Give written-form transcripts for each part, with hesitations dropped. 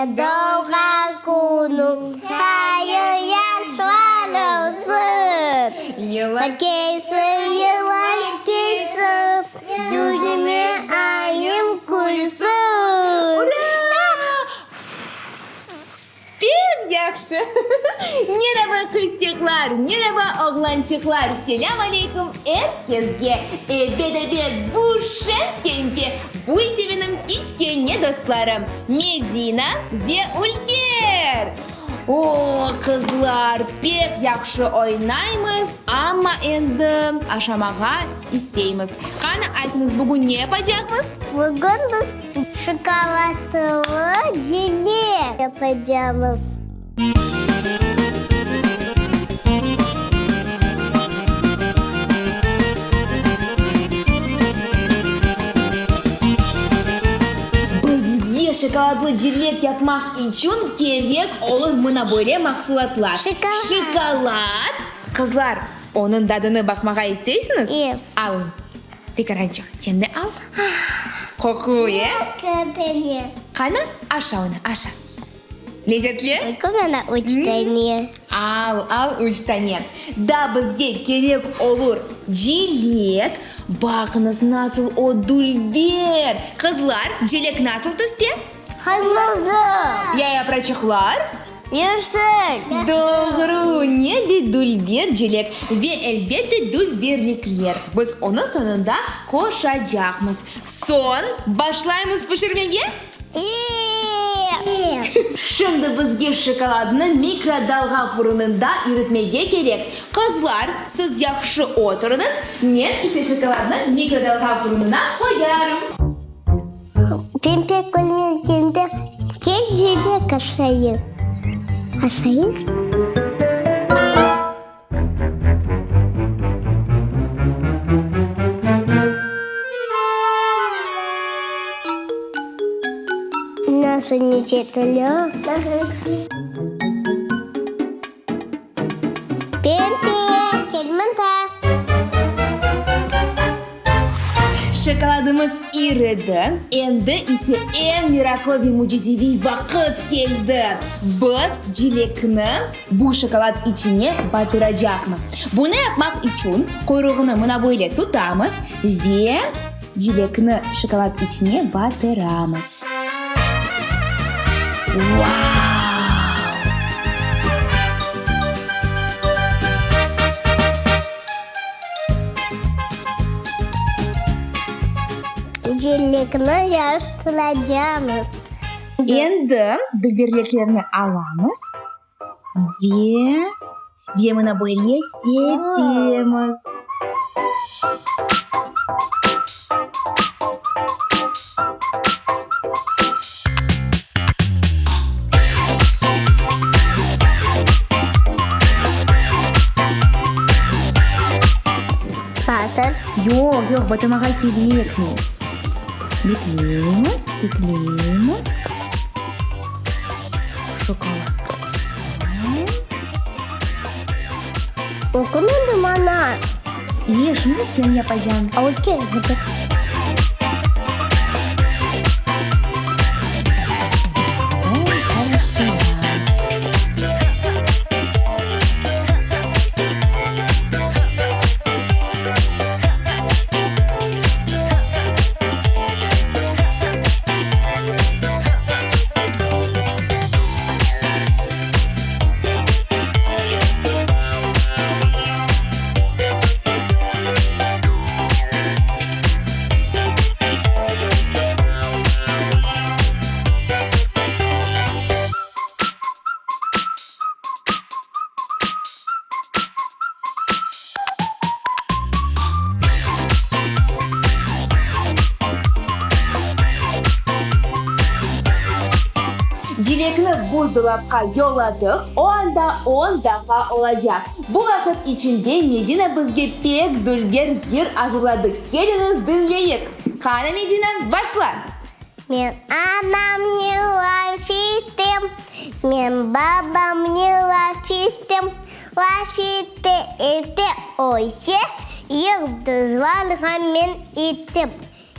Seniñ doğğan künüñ hayır yaşlar olsun! Yıllar kelsin, yıllar kelsin, yüzüme ayım külsün! Ura! Pek yahşı! Meraba, qızçıqlar, meraba, oğlançıqlar! Selâm aleyküm er kesge! Ebet, ebet, bu şeñ keyfe, bu ise menim kiçkene dostlarım, Medina ve Ülker! O, qızlar, pek yahşı oynaymız, amma endi aşamağa isteymiz. Qani, aytıñız, bugün ne yapacaqmız? Bugün biz şokoladlı jele yapacamız. Bizge şokoladlı jelek yapmaq içün kerek olur mına böyle mahsulatlar. Şokolad. Şokolad. Qızlar, onıñ dadını baqmağa isteysiñiz? E. Alıñ. Tekarançıq, sen de al. Qoqu, e? Qani, aşa onı, aşa. Lezetli? Mına üç tane. Al, al üç tane. Daa bizge kerek olur celek. Baqıñız, nasıl o dülber! Qızlar, celek nasıl tüste? Qırmızı. Ya yapraçıqlar? Yeşil. Doğru, ne de dülber celek ve elbette dülberlikler. Biz onı soñunda qoşacaqmız. Soñ, başlaymız pişirmege? E! Şimdi bizge şokoladnı mikrodalğa fırınında iritmege kerek. Qızlar, siz yahşı oturıñız, men ise şokoladnı mikrodalğa fırınına qoyarım. Pempe kölmekende kel celek aşayıq. Aşayıq? Nasıl nice tilü? Pempe, kel mında. Şokoladımız iridi, endi ise eñ meraqlı ve mücizeviy vaqıt keldi. Biz cilekni bu şokolad içine batıracaqmız. Bunı yapmaq içün quyruğını mına böyle tutamız ve cilekni şokolad içine batıramız. Vau! Cilekni yarıştıracamız. Endi dülberliklerni alamız ve ve mına böyle sepemiz. Batır. Yoq, yoq, batırmağa kerekmey. Bekleymiz, bekleymiz. Şokolad. Oqumadı mana. İyi, şimdi sen yapacañ. Okey. Cilekni buzdolapqa yolladıq, o anda on daqqa olacaq. Bu vaqıt içinde Medina bizge pek dülber yır azırladı. Keliñiz, diñleyik! Qana, Medina, başla! Men anamnen laf etem, men babamnen laf etem, laf ete-ete o ise yıldızlarğa men etem.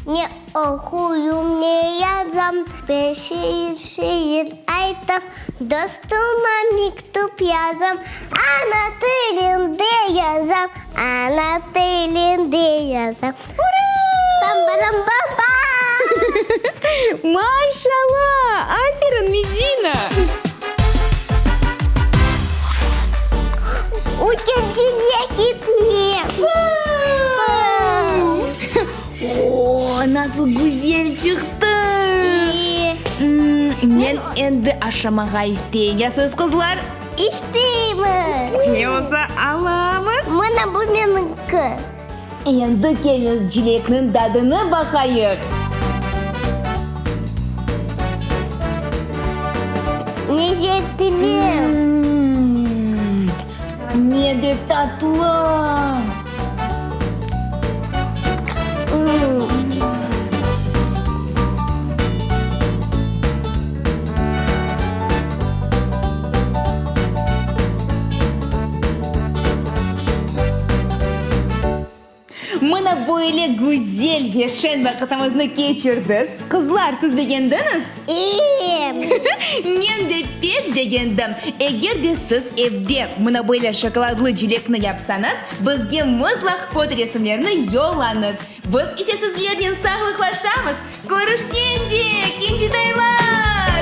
Ne oquyım, ne yazam, Bir şiir, şiir aytam, Dostuma mektüp yazam, Ana tilinde yazam, Ana tilinde yazam. Ura! Pam-parам-пам-пам! Maşallah! Aferin, Medina! Uçan çilek etmem. O, nasıl güzel çıqtı! Men endi aşamağa isteyim. Ya siz, qızlar? İsteymiz. Ne olsa alamız. Mına bu menimki. Endi keliñiz cilekniñ tadını baqayıq. Lezzetli. Ne de tatlı! Mına böyle güzel ve şeñ vaqıtımıznı keçirdik. Qızlar, siz begendiñiz? Eee. Men de pek begendim. Eger de siz evde mına böyle şokoladlı cilekni yapsañız, bizge mıtlaq fotoresimlerni yollañız. Biz ise sizlernen sağlıqlaşamız. Körüşkence, kincitaylar!